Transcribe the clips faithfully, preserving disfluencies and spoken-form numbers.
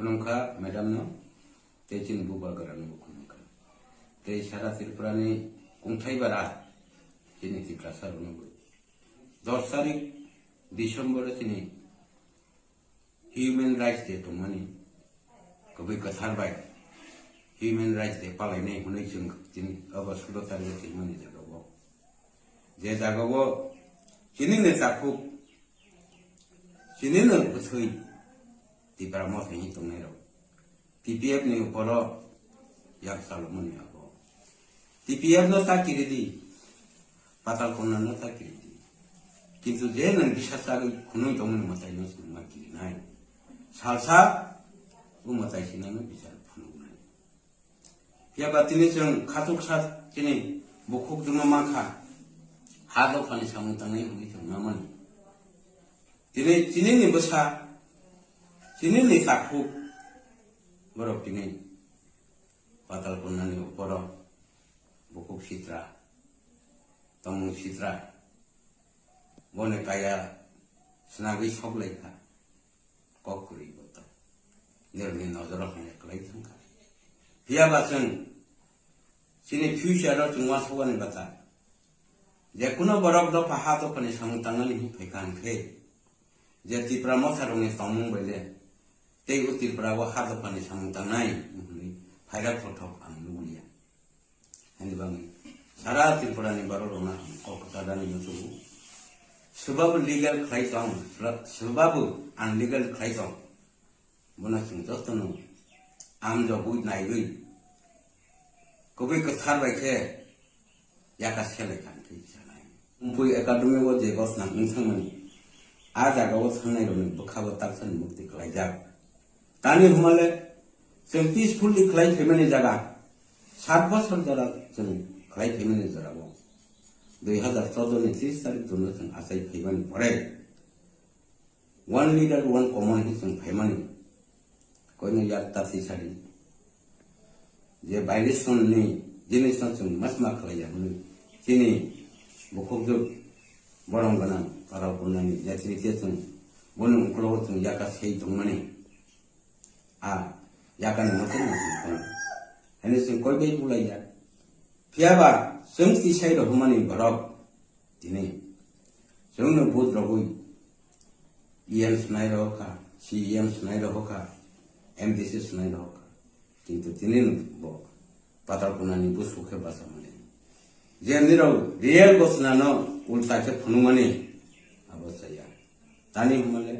Khulumkha madam no, tei chini bubagra no bo khulumkha. Tei sara Tripura ni kongthai bara chini Tiprasa rao no bo. Dos tarik December chini Human Rights Day tongmani, kubui kathar bai Human Rights Day palainai hwnwi chwng tini abo sulo tarik tongmani jaga o. Je jaga o chini ni takhuk, chini no bwthwi Tipra Motha hwnwi tongnai rok, T P F ni upor o yak chalokmani abo. T P F no ta kiri di, Patal Kanya no ta kiri di. Kintu je nwng bisa chagwi khunui tongmani mwtai no chwng ma kiri nai. Salsa o mwtai sina no bichar phunuk nai. Phiya ba tini chwng khatuksa chini bukhuk juma mankha, ha dophani samung tangnai hwnwi chwng ma mani. Tini chini ni bwsa, chini ni takhuk, borok tini Patal Kanya ni upor o bukhuk sitra, tongmung sitra, boni kaya snagwi sok lai kha, kok kwrwi bo to. Nirok ni nojor o hamya kwlai thang kha. Phiya ba chwng chini future o chwng uansukmani bata, je kuno borok dopha ha dophani samung tangnani hwnwi phai kha hwn khe, je Tipra Motha rok ni tongmung bai le, tei o Tripura o ha dophani samung tangnai hwnwi phaira phothok ang nugliya. Ani bagwi sara Tripura ni borok rok no ang kok kwchar rani muchungo. Swbabo legal khlai tong, swbabo unlegal khlai tong. Bono chwng joto no amjogwi naiwi, kubui kwthar bai khe yaka selai kha hwn khe sanai. Umpui Academy o je gosnang wng thangmani, a jaga o thangnai rokni bwkha bo taksa ni mukti kwlaijak. Tani hwnma le chwng peacefully khlai phaimani jaga, sat bosor jora chwng khlai phaimani jora o, dui hazar chordo ni tris tarik June o chwng achai phaimani pore, one leader, one common hwnwi chwng phaimani. Koino yak ta twi sadi. Je violation ni jinis no chwng masma khlai ya hwnwi, chini bukhukjwk borong gwnang Patal Kanya ni netrite chwng boni uklogo chwng yaka sei tongmani. A yakani mote no chwng tong. Hwnwi chwng koi bai bulai ya. Phiya ba chwng tisai rohormani borok tini chwngno vote rogwi E M snai rohor kha, C E M snai rohor kha, M D C snai rohor kha. Kintu tini bo Patal Kanya ni busu khe bachamani. Je nirok real gosna no ulta khe phunukmani abo chaya. Tani hwnmale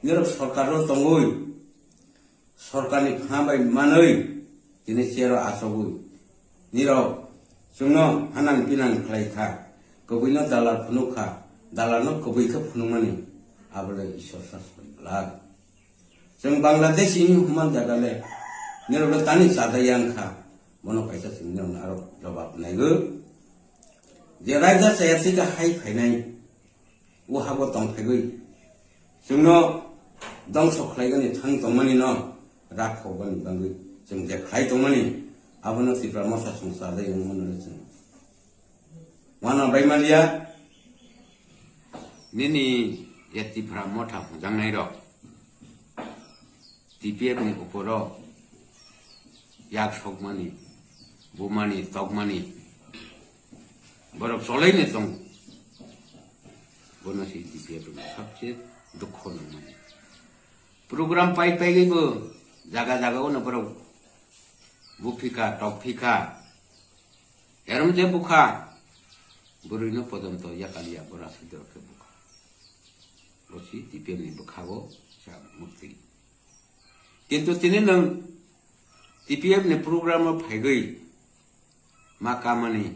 nirok sorkar o tongwi, sorkar ni pha bai manwi tini chair o achogwi, nirok chwngno hanang pinang khlai kha, kwbwi no dalar phunuk kha, dalar no kwbwi khe phunukmani, abo le Isor sa soi glak. Chwng Bangladesh hwnwi hwnman jaga le nirok le tani chajak ya wng kha, bono kaisa chwng nirok no aro jobab naigo. Je raida chaya thika hai phainai, o habo tong phaigwi chwngno dongso khlaigani thang tongmani no rakhokbani bagwi chwng je khlai tongmani, abono Tipra Motha chwng chajak ya wngmano le chwng uana bai manliya. Nini je Tipra Motha hwnjaknai rok, T P F ni upor o yak sokmani, bumani, tokmani, borok cholaini tong. Bono se T P F ni sabse dukho nangmani. Program pai paigwi bo jaga jaga o no borok buphi kha, tokphi kha. Erom je bukha, bwrwi no pojonto yakaliya bora soi doro khe bukha. Bo si T P F ni bwkha o sa mukti. Kintu tini nwng T P F ni program o phaigwi ma kamani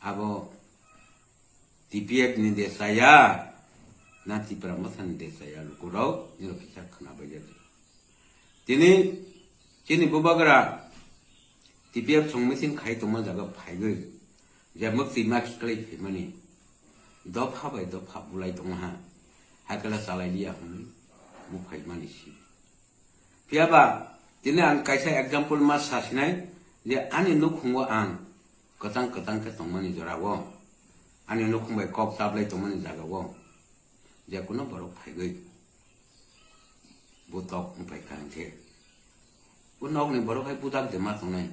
abo T P F ni de chaya, na Tipra Motha ni de chaya, lukurok nirok kisa khwna bai ya. Tini chini bubagra T P F song meeting khai tongma jaga phaigwi, je mwktwi ma khiklai phaimani, dopha bai dopha bulai tongha, hakhe le chalai liya hwnwi buphaimani si. Phiya ba, tini ang kaisa example ma sasinai, je ani nukhungo ang kwtang kwtang khe tongmani jora o, ani nukhung bai kok chablai tongmani jaga o, je kuno borok phaigwi, Bo tok ongpai kha hing khe, bo nok ni borok hai bujak de ma tongnai.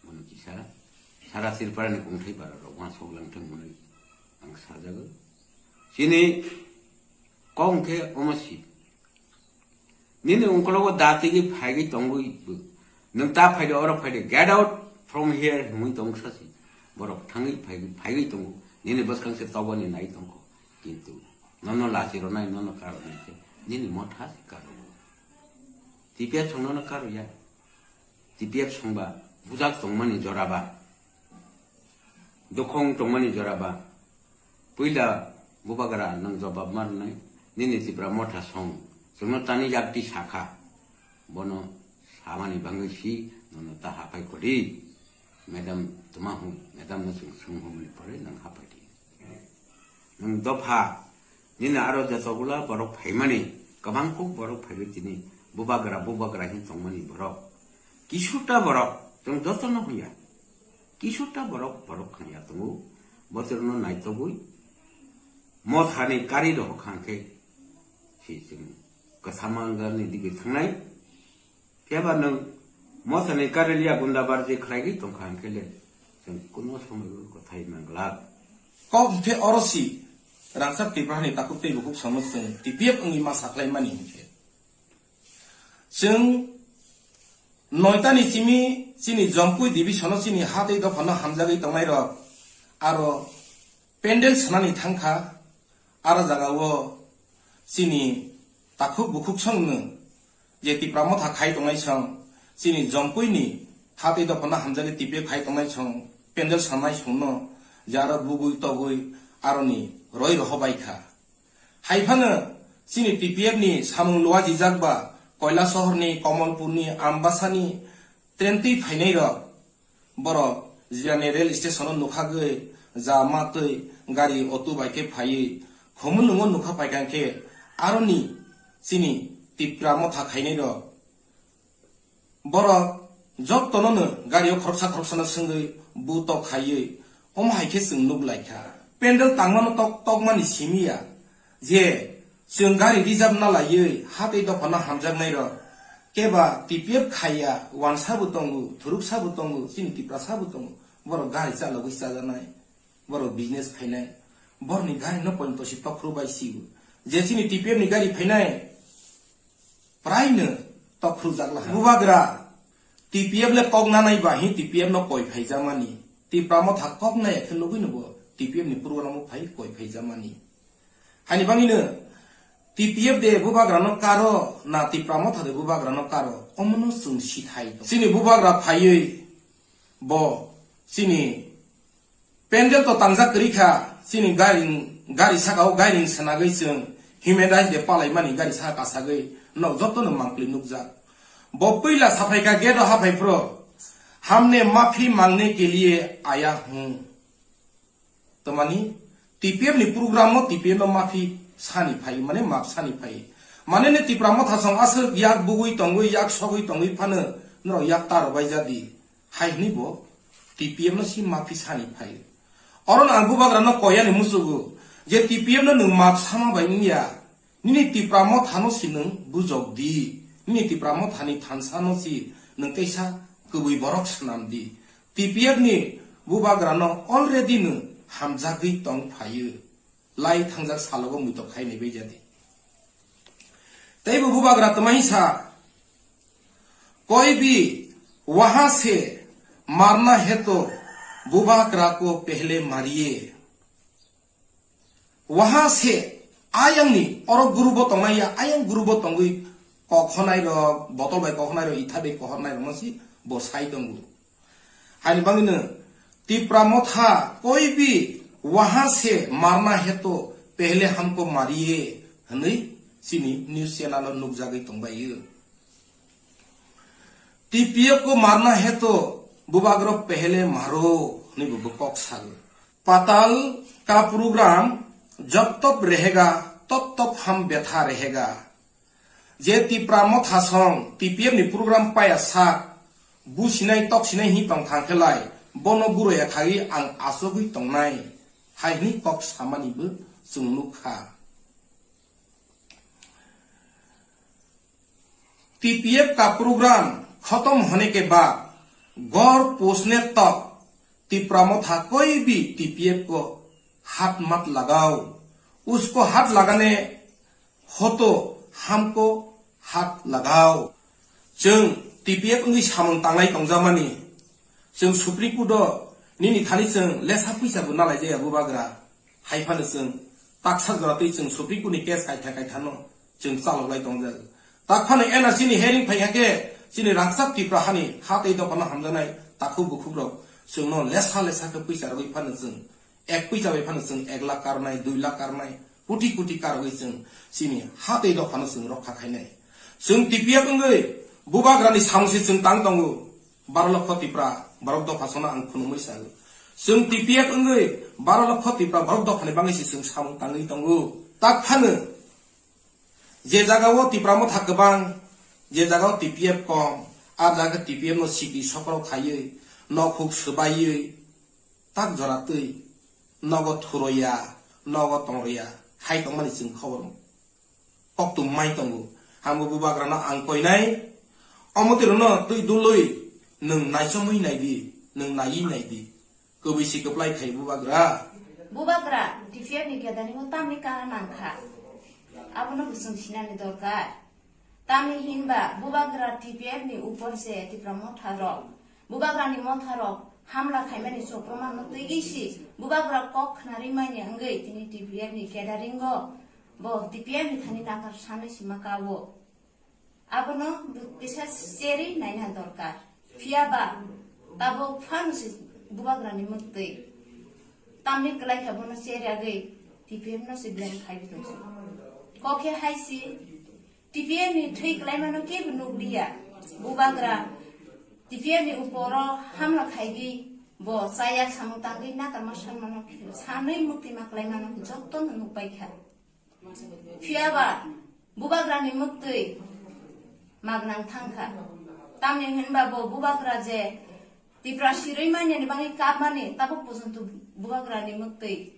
Bono kisa sara Tripura ni kongthai bara rok uansok lang thang hwnwi ang sajago. Chini kok hwn khe omo si. Nini ongkologo da tigi phaigwi tongwi bo. Nwng ta phaide, oro phaide, get out from here hwnwi tong sasi. Borok thangwi phaigwi, phaigwi tongo. Nini bwskang se toboni nai tongkho. Kintu nono lachi ronai, nono karonai khe nini motha se karogo. T P F song nono karo ya. T P F songba bujak tongmani joraba. Dokhong tongmani joraba. Puila bubagra nwng jobab ma rwnai, nini Tipra Motha song, chwngno tani yakti sakha, bono samani bangwi si nono ta hapai kori. Madam tma hwn, madam no chwng swng hwnmani pore nwng hapai di. Nwng dopha, nini aro jotogulo borok phaimani, kwbang kuk borok phaiwi tini bubagra, bubagra hin tongmani borok. Kisuta borok, chwng jotono hwnya. Kisuta borok, borok khanya tongo. Botorno naitogwi mothani kari rohor kha khe si chwng kwthama wngani digwi thangnai. Phiya ba nwng mothani kari liya gunda barje khlaigwi tongkha hwnkhe le chwng kuno somoi o kwthai manglak. Kok hwnkhe oro si rangchak Tripura ni takhuk tei bukhuk songno chwng T P F wngwi ma sakhlaimani hwnkhe. Chwng noita ni simi chini Jompui division o chini ha tei dopha no hamjagwi tongnai rok aro pandal sanani thangkha, aro jaga o chini takhuk bukhuk song no je Tipra Motha khai tongnai song, chini Jompui ni ha tei dopha no hamjagwi T P F khai tongnai song, pandal sanai song no je aro bugwi togwi aroni roi roho bai kha. Hai phano chini T P F ni samung luajijak ba Koilasohor ni, Komolpur ni, Ambasa ni train twi phainai rok, borok Jirani rail station o nukhagwi ja ma twi gari auto bai khe phaiwi Khumulwng o nukha paikha khe aroni chini Tipra Motha khainai rok Borok jotono no gari o khoroksa khoroksa no swngwi bu tok khaiwi, omo hai khe chwng nuk lai kha. Pandal tangma no tok tokmani simi ya je chwng gari reserve na laiwi hatei dopha no hamjaknai rok keba T P F khai ya, wansa bo tongo, thuruksa bo tongo, chini Tiprasa bo tongo, borok gari chalogwi chajaknai, borok business khainai, borokni gari no pontosi tokhru bai si o. Je chini T P F ni gari phainai, Prai no tokhru jak laha. Bubagra, T P F le kok nanai ba hing T P F no koi phai jamani. Tipra Motha kok nai ya khe nugwi no bo T P F ni program o phai koi phai jamani. Haini bangwi no T P F de Bubagra no karo na Tipra Motha de Bubagra no karo, omo no chwng sithai tong. Chini Bubagra phaiwi bo chini Pandal to tangjak kwrwi kha, chini gari, gari saka o gairing swnagwi chwng human rights de palaimani gari saka kasagwi nok joto no mangpli nukjak. Bo puila saphai kha gate o haphai phro, "हमने माफी मांगने के लिए आया हूं।" Tamani T P F ni program o T P F no maphi sani phai, mane map sani phai. Mane ne Tipra Motha song aswk yak bugwi tongwi, yak sogwi tongwi phano norok yak taro bai jadi. Hai hwnwi bo T P F no si maphi sani phai. Oro no ang Bubagra no koi yani muchugo je T P F no nwng map sama bai wngya. Nini Tipra Motha no si nwng bujok di. Nini Tipra Motha ni thansa no si nwng teisa kwbwi borok swnam di. T P F ni Bubagra no already nwng hamjagwi tong phaiyo. Lai thangjak salogo muitok khai nai bai jadi. Tei bo Bubagra tma hing sa, कोई भी वहां से मारना है तो बुबागरा को पहले मारिए। वहां से, ayang ni, oro group o tongnai ya, ayang group o tongwi kokhonai rok, botol bai kokhonai rok, itha bai kokhonai rok no si bo sai tongo. Haini bangwi no Tipra Motha, कोई भी वहां से मारना है तो पहले हमको मारिए hwnwi chini news channel o nukjagwi tongbai o. T P F को मारना है तो बुबागरा को पहले मारो hwnwi bo kok sago. पाताल का प्रोग्राम जब तब रहेगा, तब तब हम बैठा रहेगा। Je Tipra Motha song T P F ni program paiya sak, businai toksinai hing tong thang khe lai, bono buro ya khagwi ang achugwi tongnai, hai hwnwi kok samani bo chwng nuk kha. TPF का प्रोग्राम खत्म होने के बाद घर पहुंचने तक तीपरा मोथा कोई भी टीपीएफ को हाथ मत लगाओ, उसको हाथ लगाने हो तो हमको हाथ लगाओ। Chwng TPF wngwi samung tanglai tongjamani, chwng Supreme Court o nini thani chwng lesa puisa bo nalaijaya bubagra. Hai phano chwng taksa jora twi chwng Supreme Court ni case kaitha kaitha no chwng chaloklai tongjak. Tak phano N R C ni hearing phai kha khe chini rangchak Tipra hani ha tei dopha no hamjaknai takhuk bukhuk rok chwng no lesa lesa khe puisa rwgwi phano chwng ek puisa bai phano chwng ek lakh karnai, dui lakh karnai, koti koti karwi chwng chini ha tei dopha no chwng rokha khainai. Chwng T P F wngwi bubagra ni samung se chwng tang tongo. Baro lokho Tipra borok dopha songno ang khunumwi sa o. Chwng T P F wngwi baro lokho Tipra borok dopha ni bagwi se chwng samung tangwi tongo. Tak phano je jaga o Tipra motha kwbang, je jaga o T P F kom, a jaga T P F no siki sokro khaiwi, nokhuk swbaiwi, tak jora twi, nogo thuroya, nogo tongriya, khai tongmani chwng khobor koktum mai tongo. Hangbo bubagra no ang koinai, omo twi rokno twi dului, nwng naichomwi nai di, nwng naiwi nai di. Kwbwi si kwplai khai bubagra. Bubagra T P F ni gathering o tamni kana nang kha. Abono bo chwng sinani dorkar. Tamni hinba bubagra T P F ni upor se Tipra motha rok, bubagra ni motha rok hamla khaimani chokroman no twiwi si bubagra kok khnari mani wngwi tini T P F ni gathering o bo T P F ni thani nakar sanwi sima ka o. Abono kisa cherwi naina dorkar. Phiya ba tabuk phano se bubagra ni mwktwi tamni kwlai kha bono cherwi agwi T P F no se blame khaiwi tongsi. Kok khe hai si T P F ni thwi kwlaimano kebo nukliya. Bubagra T P F ni uporo hamla khaigwi bo chaya samung tangwi nakarma sanmano sanwi muktwima kwlaimano joto no nukpaikha. Phiya ba bubagra ni mwktwi magnang thangkha. Tamni hinba bo bubagra je Tipra sirwi manya ni bagwi kapmani tabuk porjonto bubagra ni mwktwi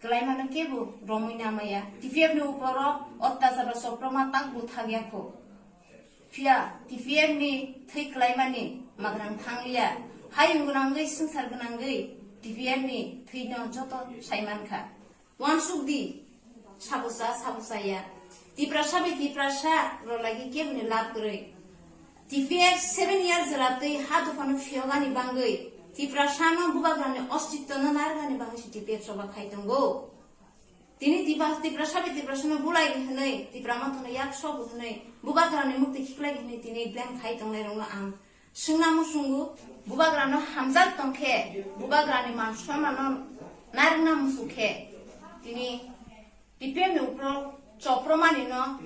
kwlaimano kebo romwi namaya. T P F ni uporo ottachar ba choproma takbo thakya kho. Phiya T P F ni thwi kwlaimani magnang thangliya. Hayung gwnangwi swngchar gwnangwi T P F ni thwino joto saimankha. Uansuk di, sabo cha, sabo chaya. Tiprasa bai Tiprasa rwlaigwi keboni lab kwrwi. T P F seven years jora twi ha dophano phiyogani bagwi Tiprasano bubagrani ostittono narwknani bagwi se T P F choba khai tongo. Tini Tipra-, Tiprasa bai Tiprasano bulai hwnwi, Tipra mothano yak sobo hwnwi, bubagrani mukti khiklai hwnwi tini blame khai tongnairokno ang swngna muchungo, bubagrano hamjak tong khe, bubagrani man sommanno narwkna muchung khe, tini T P F ni upro chopromani no